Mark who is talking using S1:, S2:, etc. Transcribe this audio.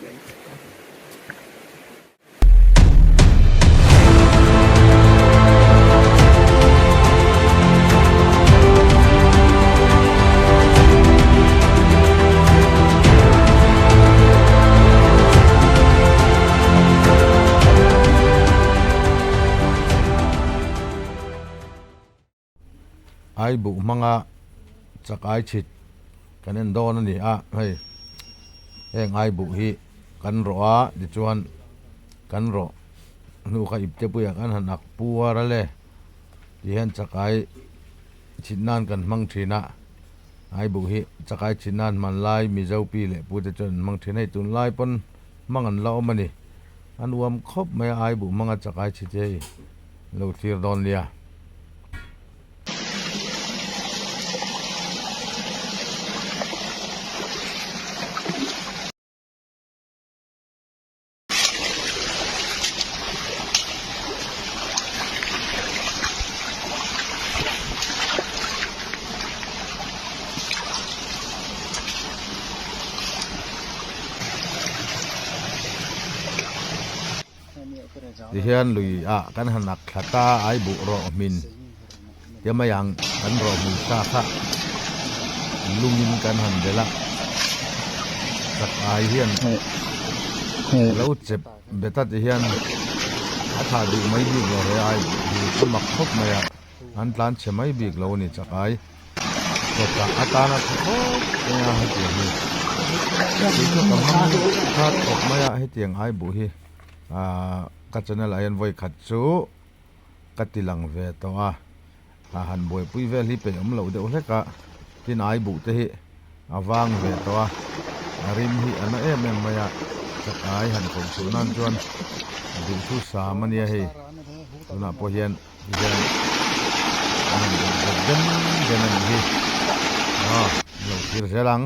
S1: Ai buh hmanga chak ai chhit kan en dawn a ni a hei heng ai buh hi kan rawh a tichuan kan rawh hnu kha ipte puiah kan han ak puar a le ti hian chak ai chhit nan kan hmang thin a ai buh hi chak ai chhit nan hmanlai mizo pi leh pu te chuan an hmang thin a hei tunlai pawn hmang an la awm a ni a nuam khawp mai a ai buh hmanga chak ai chhit hi hei lo thlir dawn nia. Tihian lui ah kan han ak thla ta ai buh rawh hmin tia mai ang kan rawh hmun sa kha lungin kan han belh a chak ai hian lo chep bet a tihian a thlah duh mai bik lo he ai buh hi a mak khawp mai a an tlan chhe mai bik lo a ni chak ai. Chawchah atana tha khawp mai a hetiang hi tui chu ka hmang khat khawp mai a hetiang ai buh hi ahh ka channel ah hian vawi khat chu ka ti lang ve tawh a ah han buaipui vel hi peih awm loh deuh hlek a tin ai buh te hi a vang ve tawh a a rim hi a na em em mai a chak ai han koh chhuah nan chuan duhthu sam a nia hei tunah pawh hian. Tihian a han belh zet den den a nih hi. Aw, lo thlir zel ang.